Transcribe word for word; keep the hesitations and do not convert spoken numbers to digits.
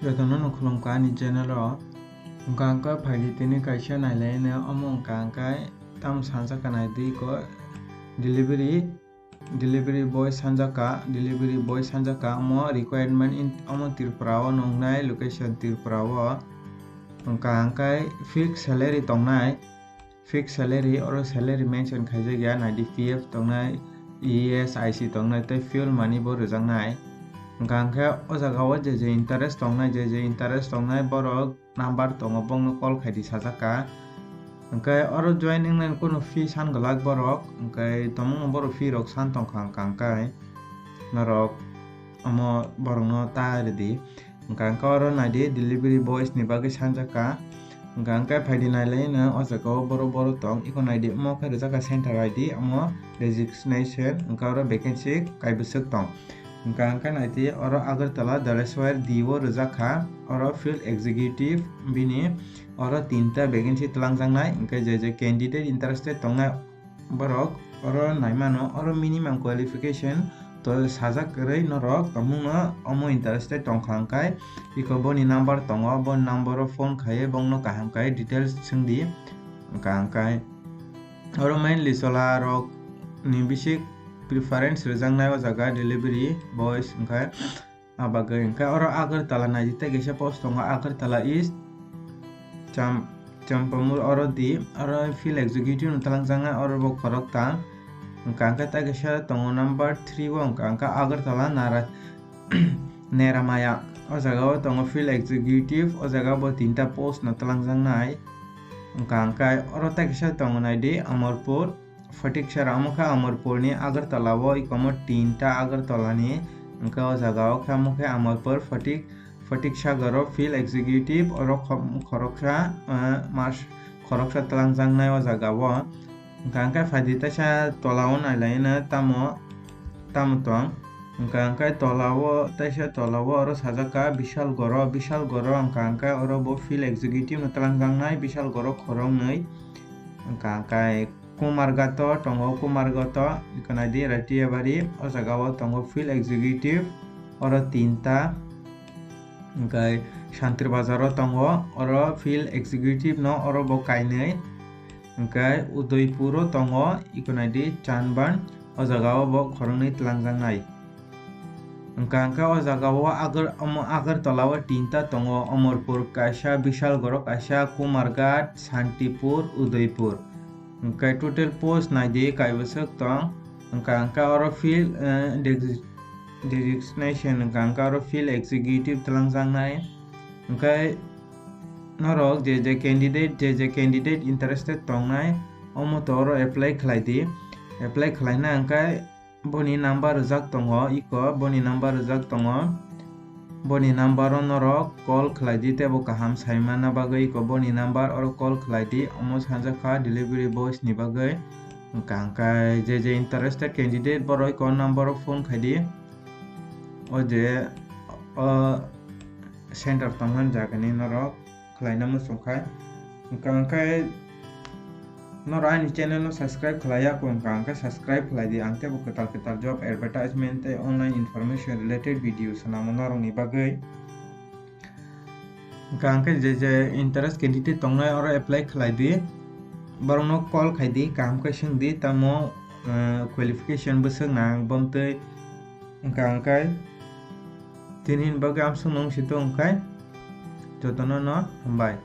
Jotono no khulumkha ani channel o. Hwnkha hwnkhe phaidi tini kaisa nailaino, omo hwnkha hwnkhe tamo sanjak ka naidi ko delivery, delivery boy sanjak ka, delivery boy sanjak ka, omo requirement in, omo Tripura o nungnai, location Tripura o. Hwnkha hwnkhe fixed salary tongnai. Fixed salary, oro salary mention khaijak ya, naidi P F tongnai, E S I C tongnai, tei fuel money bo rwjaknai. Hwnkha hwnkhe o jaga o je je interest tongnai, je je interest tongnai borok number tongo, bongno call khaidi sajak ka. Hwnkhe oro join wngnai kunu fee san glak borok, hwnkhe tongmungno borok fee rok san tongkha, hwnkha hwnkhe norok omo borokno ta rwdi. Hwnkha hwnkhe oro naidi delivery boys ni bagwi sanjak ka. Hwnkha hwnkhe phaidi nailaino o jaga o borok borok tong. Iko naidi omo khe rwjak kha center I D, omo resignation, hwnkha oro vacancy kaibwswk tong. Hwnkha hwnkhe naidi oro Agartala Daleswar D O rwjak kha, oro field executive bini oro tinta vacancy twlangjaknai, hwnkhe je je candidate interested tongnai, borok oro naimano, oro minimum qualification to sajak kwrwi norok tongmungno omo interested tongkha hwnkhe, iko boni number tongo, boni number o phone khaiwi bongno kaham khe details swngdi. Hwnkha hwnkhe oro mainly chola rok ni bisi preference rwjaknai o jaga delivery boys hwnkhe. Abagwi hwnkhe oro Agartala naidi tei kaisa post tongo, Agartala East, Cham-, Champamur oro di, oro field executive no twlangjaknai, oro bo khoroktham. Hwnkha hwnkhe tei kaisa tongo number three o, hwnkha hwnkhe Agartala Nara-, Neramaya. O jaga o tongo field executive, o jaga bo tinta post no twlangjaknai. Hwnkha hwnkhe oro tei kaisa tongo naidi Amarpur. Phatiksa ramo khe Amarpurni Agartala o ikomo tinta Agartalani, hwnkhe o jaga o khe omo khe Amarpur Phatik-, Phatiksagar o field executive oro kho-, khoroksa, eh, mas khoroksa twlangjaknai o jaga o. Hwnkha hwnkhe phaidi taisa tola o nailaino tamo, tamo tong. Hwnkha hwnkhe tola o taisa tola o oro sajak kha Bishalgarh o, Bishalgarh o hwnkha hwnkhe oro bo field executive no twlangjaknai Bishalgarh o khoroknwi. Hwnkha hwnkhe Kumarghat o tongo, Kumarghat o, iko naidi Ratiabari, o jaga o tongo field executive, oro tinta, hwnkhe Santri Bazar o tongo, oro field executive no, oro bo kainwi, hwnkhe Udaipur o tongo, iko naidi Chanban, o jaga o bo khoroknwi twlangjaknai. Hwnkha hwnkhe o jaga o Agar-, omo Agartala o tinta tongo, Amarpur kaisa, Bishalgarh o kaisa, Kumarghat, Santipur, Udaipur. Hwnkhe total post naidi kaibwswk tong. Hwnkha hwnkhe oro field, eh, desi-, designation hwnkha hwnkhe oro field executive twlangjaknai. Hwnkhe norok je je candidate, je je candidate interested tongnai, omo to oro apply khlai di. Apply khlaina hwnkhe boni number rwjak tongo, iko boni number rwjak tongo. Boni number o norok call khlai di, tei bo kaham sai manna bagwi iko boni number oro call khlai di. Omo sanjak kha delivery boys ni bagwi. Hwnkha hwnkhe je je interested candidate borok iko number o phone khai di. O je, o center tongmani jaga ni norok khlaina muchung khai. Hwnkha hwnkhe norok ani channel no subscribe khlai ya kho, hwnkha hwnkhe subscribe khlai di, ang teibo kwtal kwtal job advertisement tei online information related video swnamo norokni bagwi. Hwnkha hwnkhe je je interest candidate tongnai oro apply khlai di, borokno call khai di, kaham khe swng di, tamo, eh, qualification bwswk nang bomtwi. Hwnkha hwnkhe tini ni bagwi amsong nung si tong khai jotono no hambai.